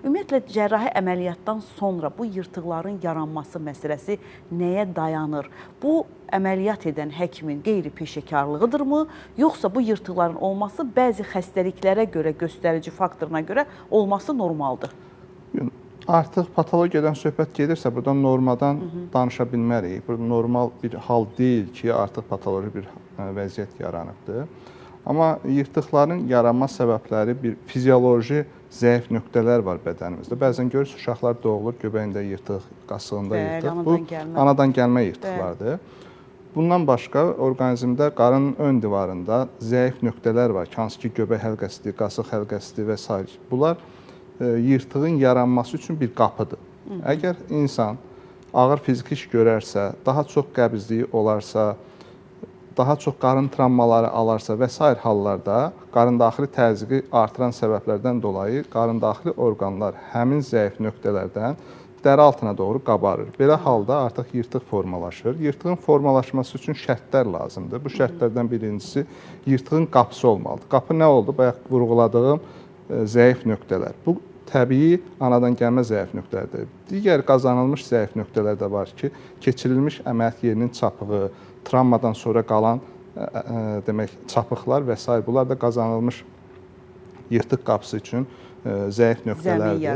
Ümumiyyətlə cərrahi əməliyyatdan sonra bu yırtıqların yaranması məsələsi nəyə dayanır? Bu əməliyyat edən həkimin qeyri-peşəkarlığıdırmı, yoxsa bu yırtıqların olması bəzi xəstəliklərə görə, göstərici faktoruna görə olması normaldır? Artıq patologiyadan söhbət gedirsə, burada normadan danışa bilmərik. Bu normal bir hal deyil ki, artıq patoloji bir vəziyyət yaranıbdır. Amma yırtıqların yaranma səbəbləri bir fizioloji zəif nöqtələr var bədənimizdə. Bəzən görürsünüz, uşaqlar doğulur, göbəyində yırtıq, qasığında yırtıq. Bu anadan gəlmə yırtıqlardır. Bundan başqa orqanizmdə qarının ön divarında zəif nöqtələr var ki, hansı ki göbək həlqəsidir, qasıq həlqəsidir və sair. Bunlar yırtığın yaranması üçün bir qapıdır. Əgər insan ağır fiziki iş görərsə, daha çox qəbizliyi olarsa, daha çox qarın travmaları alarsa və sair hallarda qarındaxili təzyiqi artıran səbəblərdən dolayı qarındaxili orqanlar həmin zəif nöqtələrdən dəri altına doğru qabarır. Belə halda artıq yırtıq formalaşır. Yırtığın formalaşması üçün şərtlər lazımdır. Bu şərtlərdən birincisi yırtığın qapısı olmalıdır. Qapı nə oldu? Bayaq vurğuladığım zəif nöqtələr. Bu təbii anadan gəlmə zəif nöqtələrdir. Digər qazanılmış zəif nöqtələr də var ki, keçirilmiş əməliyyat yerinin çapığı, travmadan sonra qalan demək çapıqlar və sair, bunlar da qazanılmış yırtıq qapısı üçün zəif nöqtələrdir.